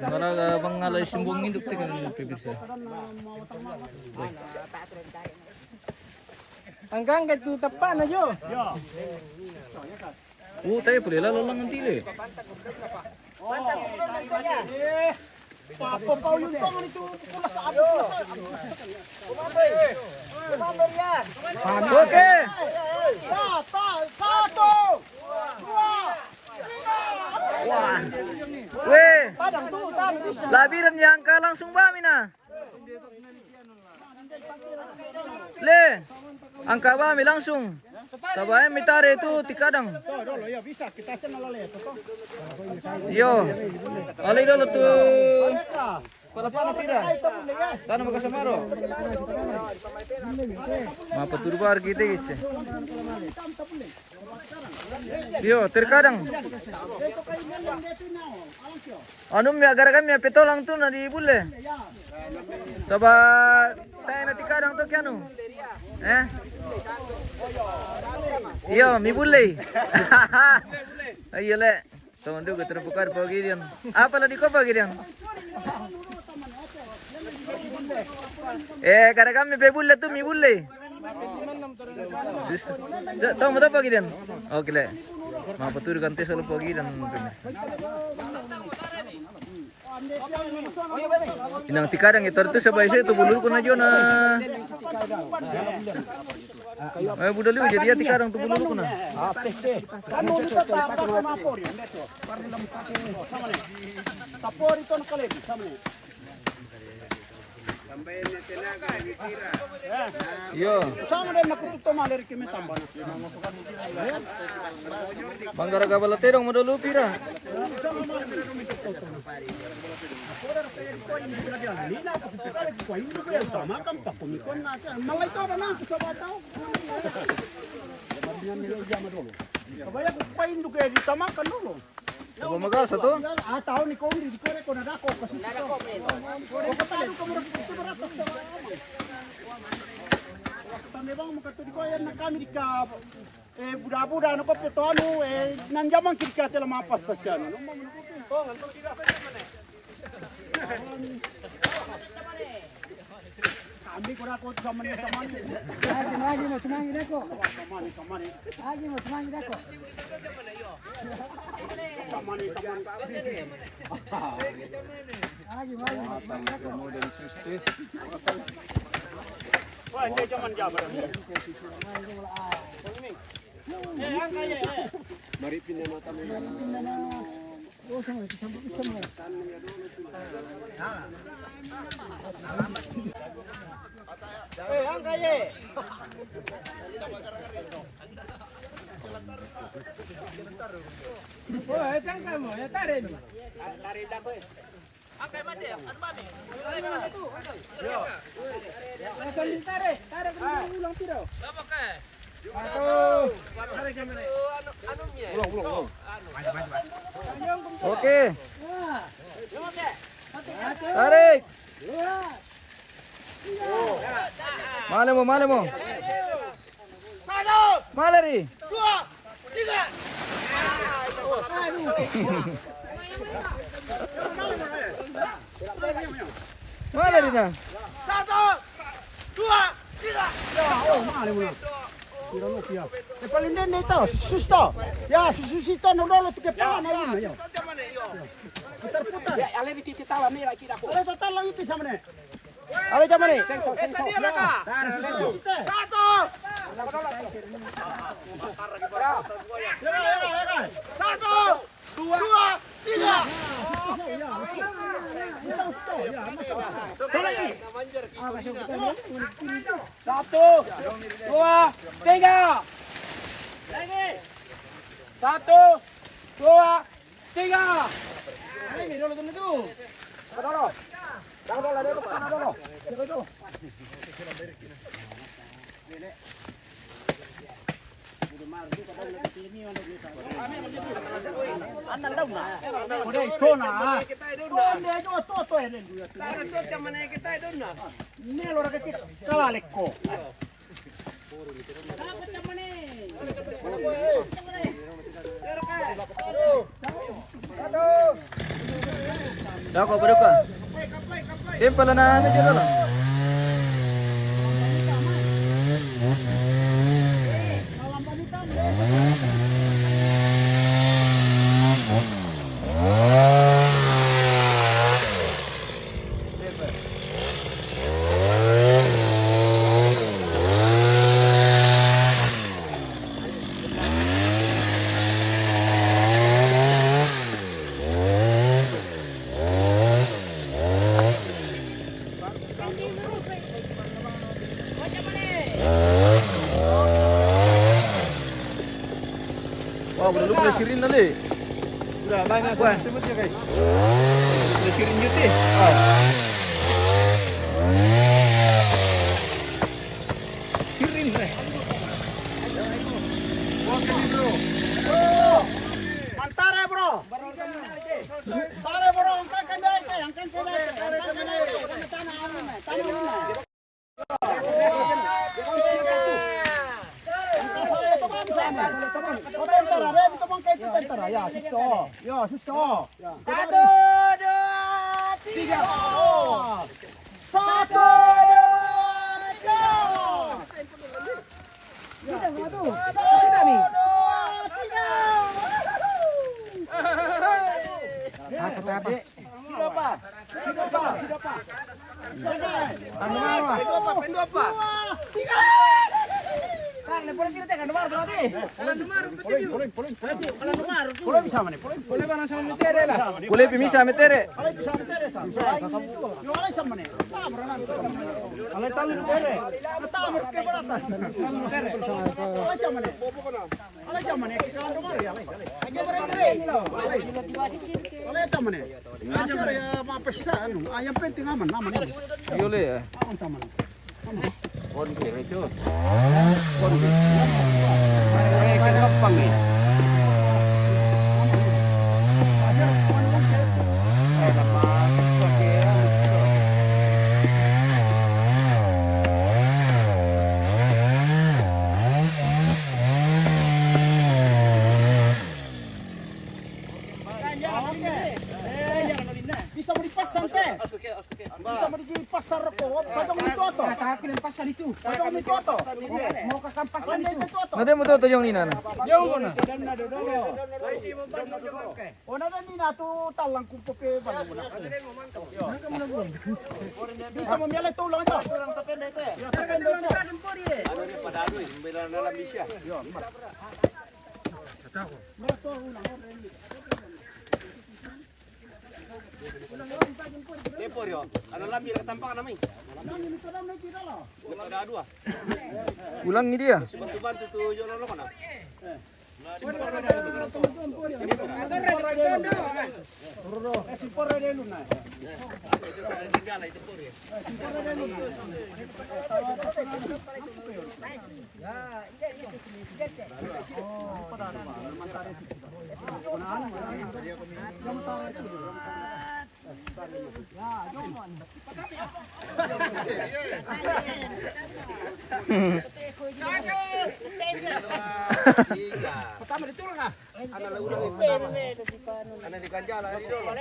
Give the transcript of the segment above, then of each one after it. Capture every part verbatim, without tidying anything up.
Maraga bang alai simbong induk tekan pibirsa. Anggang kay tu tapa na jo. Oh, tayo pala lalo lang ang tili. Papa Paul yung tangan itu pula sa abis. Okay. Satu, dua, tiga. Weh. Labiran yang ka langsung ba mina. Le, angka ba mi langsung. Sabayan mi tare tu tikadang. Tuh, dulu ya bisa kita sana lale itu tuh. Yo. Alai dulu tu. Pala pana pira. Tana makasamaro. Mapaturu bar kita gise. Yo, terkadang. Anu mi agar kami petolang tu na di bule. Coba tanya nanti kadang tu kianu. Eh? Iyo, mi bule. Iyo le. Tong dugu terpukar po Gideon. Apa la di kopa Gideon? Eh, kada kami pe bule tu mi bule. Tong mo to po Gideon. Oke le. Mapaturu kan tes lo po Gideon. Inang tikadang itu tu sabai saya tu bulur kuna jona. Eh, budal lu jadi ya tikadang tu bulur kuna. Apa sih? Kamu bisa tak apa apa pori, betul. Pori itu kali sama ni. Iyo. Sama dia nak tutup malah dari kami tambah. Bang gara-gara bala terong modal lu pira. Malay tau na sa batao. Kabaya ko pa induk eh, di tamakan dulu. Coba magasa to? Ah, tahu ni kau di kore ko na dako kasi. Ko ko tayo ko mura ko mura sa. Tande bang mo kato di ko yan na kami di ka, eh, buda-buda ano ko peto ano, eh, nanjaman kiri kate la mapas sa siya no. Kami ko na ko sa mani sa mani. Agi, agi mo tumangi dako. Sa mani sa mani. Agi mo tumangi dako. Sa mani sa mani. Agi mo, agi mo tumangi dako. Modern Tuesday. Wah, hindi jaman jaman. Mari pinda mata mo. Eh, angka ye. Oh, eh, tangka mo, ya tare mi. Tare dapat. Angka mati, anu mami. Tare mami tu, angka. Yo. Sambil tare, tare kena ulang piro. Berapa ke? Satu. Ulang, ulang, ulang. Oke. Tarik. Male mo, male mo. Satu. Male ri. Dua. Tiga. Male ri na. Satu. Dua. Tiga. Ya, oh, male mo na. Kira lo kia. E paling dende ito, susto. Ya, susto no dolo tike pa na yun, ya. Putar-putar. Ya, ale di titi tala mira kira ko. Ale total lang ito sa mane. Ale sa mane. Sengso, sengso. Satu. Satu. Dua. Dua. Tiga. Satu. Dua. Tiga. Satu. Dua. Tiga. Ini dulu, dulu, dulu. Dulu. Dulu, dulu, dulu, dulu. Dulu, dulu. Andan daw na. Kode ito na. Kode ito, ito, ito, ito. Nelo ra kete kala lekko. Ako, paduka. Timpala na ano dyan lang. Wah, udah lu udah sirin tadi. Udah banyak. Wah, sebutnya, guys. Udah sirin gitu. Oh. Sirin, eh. Mantap ya, bro. Mantap ya, bro. Angkat kami aja, angkat kami aja, angkat kami aja. Tanah, tanah, tanah. Satu, dua, tiga. Satu, dua, tiga. Bisa, satu. Satu, dua, tiga. Aku tadi. Siapa? Siapa? Siapa? Anu apa? Anu apa? Anu apa? Kan, boleh kita tekan nomor berarti. Boleh, boleh, boleh. Boleh bisa mana? Boleh, boleh. Boleh bisa metere lah. Boleh bisa metere. Boleh bisa metere, sama. Yo, alai sama mana? Alai tamu metere. Tamu ke beratan. Alai sama mana? Alai sama mana? Kita ando mari, alai. Alai sama mana? Masih ada ya, apa sisa anu? Ah, yang penting aman, aman ini. Ayo le ya. Aman sama. Aman. Kon kiri, Cus. Kon kiri. Eh, kan gampang nih. Eh, gampang. Pakai. Bisa mau dipasang, teh. Bisa mau dipasang rokok. Padang itu, atau? Nah, tak aku yang pasang itu. Padang itu, atau? Mau kakak pasang itu. Nanti mau tuh, tuh, yang ini, nah. Jauh mana? Oh, na ni na tu talang ku pe pe ba. Bisa mo miala tu lang ta. Orang tapi ndai te. Ya, tapi ndai te. Anu ni pada anu, bila dalam bisa. Yo, mar. Mar tu ulang. Lepor yo. Ana lambi ka tampak nami. Lambi ni kada nai kira lah. Kada dua. Ulang ni dia. Bantu-bantu tu yo lo lo kana. Pertama diturun, ah. Ana di kanjala, ari dolo.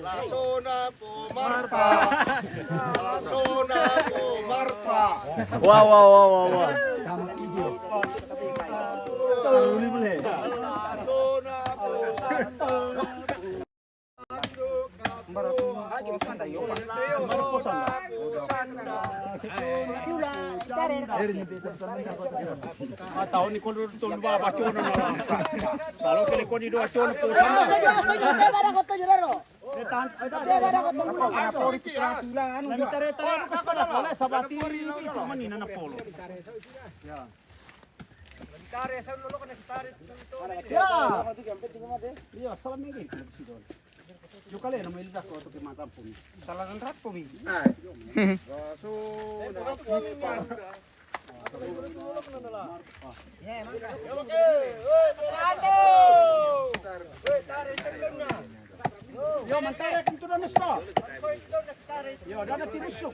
Lasona po marpa. Lasona po marpa. Wah, wah, wah, wah, wah. Lasona po marpa. Atau ni kalau tolu ba bacono na. Kalau kele koni dua cono po sanda. Sabati mana na polo. Ya. Iya, salah minggu. Yo kale na mai lida ko to ke mata pun. Salah nang rapo mi. Yo, mantara kan tu dan sto. Yo, dana tirusuk.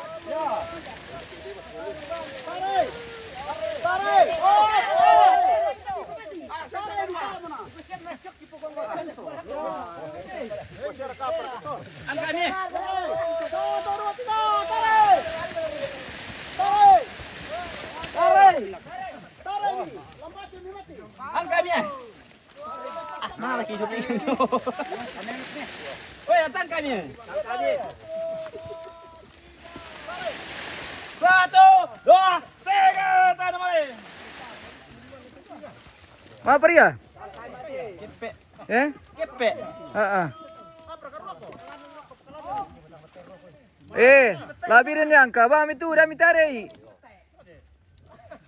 Angkat ni. Ah, mana lagi shopping tu? Woi, datang kami. Satu, dua, tiga, tanam balik. Apa dia? Kepek. Eh? Kepek. Heeh. Eh, labirin yang ka, ba mi tu, da mi tare.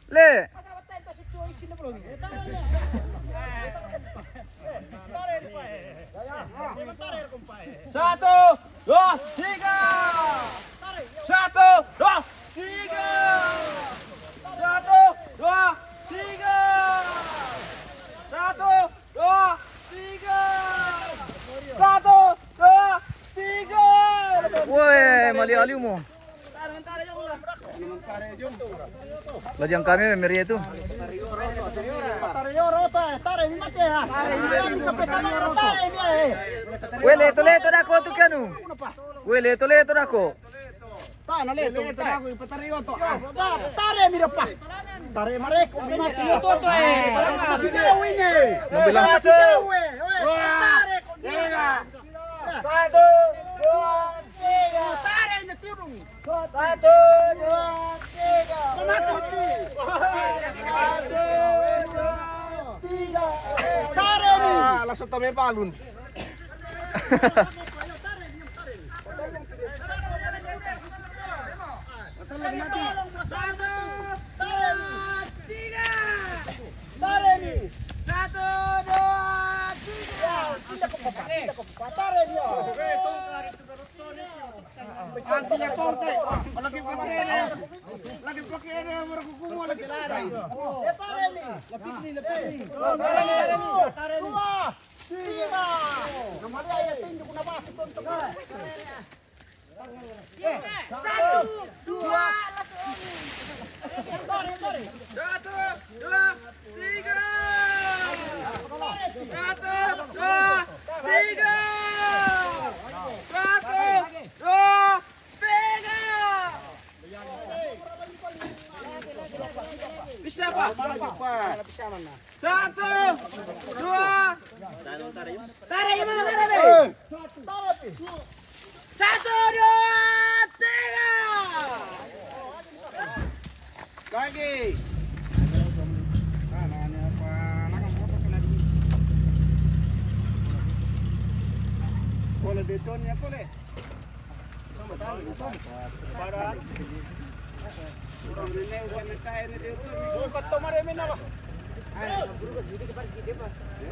Le. Satu, dua, tiga. Satu, dua, tiga. Satu, dua, tiga. Satu, dua, tiga. Satu, dua, tiga. Woi, mali aliu mo. Lajang kami memeri itu. Wele to le to dako tu kanu. Wele to le to dako. Tana le to dako ipatare yoto. Tare mi depa. Tare mareko mi mati yoto to eh. Masih tahu ini. Masih tahu eh. Tare ko. Satu, dua, tiga. Tare ini turun. Satu, dua, tiga. Satu, dua, tiga. Tare ini. Ah, langsung tome palun. Satu, dua, tiga. Satu, dua, tiga. Anti la tonte. Lagi pakai ini. Lagi pakai ini, baru kukumu lagi. Lapis ni, lapis ni. Dua, tiga. Nama dia ya, tinjuk, kenapa? Satu, dua, satu, dua, tiga. Satu, dua, tiga. Satu, dua, tiga. Bisa, Pak? Bisa mana? Satu, dua. Tarik, Imam, tarik, Be. Satu, dua, tiga. Lagi. Nah, nah, ini apa? Nah, kan apa kena di- Boleh betonnya, boleh.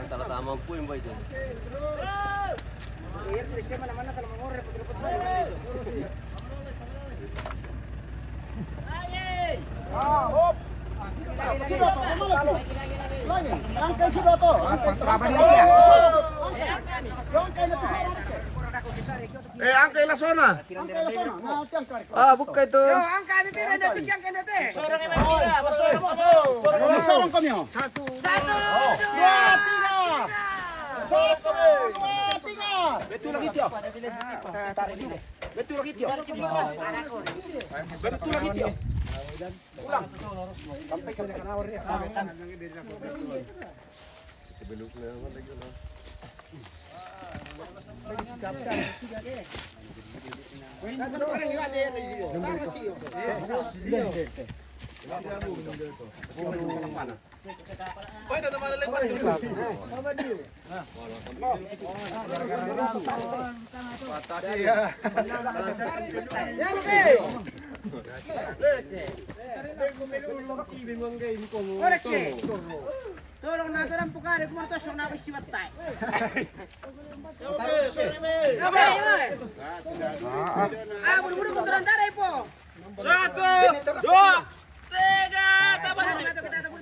Tala tama po yung ba ito? Angkai sudah to. Angkai. Angkai na to sa Eh, angkai la sona. Angkai la sona. Na, ti angkai. Ah, buka itu. Yo, angkai mi pira na ti angkai na te. Sorong kami, pira, sorong kami. Sorong kami. Satu. Satu, dua, tiga. Sorong kami. Dua, tiga. Betul lagi, Tio. Betul lagi, Tio. Betul lagi, Tio. Ulang. Sampai ke Tolong na, tolong pukare, kumar to sona bisi batai. Ah, buru-buru ko turun tare po. Satu, dua, tiga, tapan.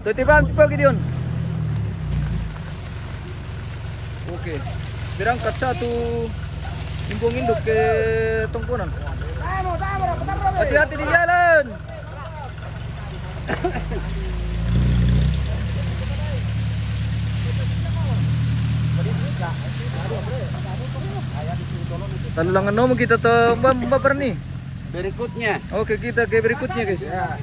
Titipang pa Gideon. Oke. Berangkat satu imbung induk ke Tongkonan. Hati-hati di jalan. Lalu langan nomo kita to Mbak, Mbak Perni. Berikutnya. Oke, kita ke berikutnya, guys. Ya.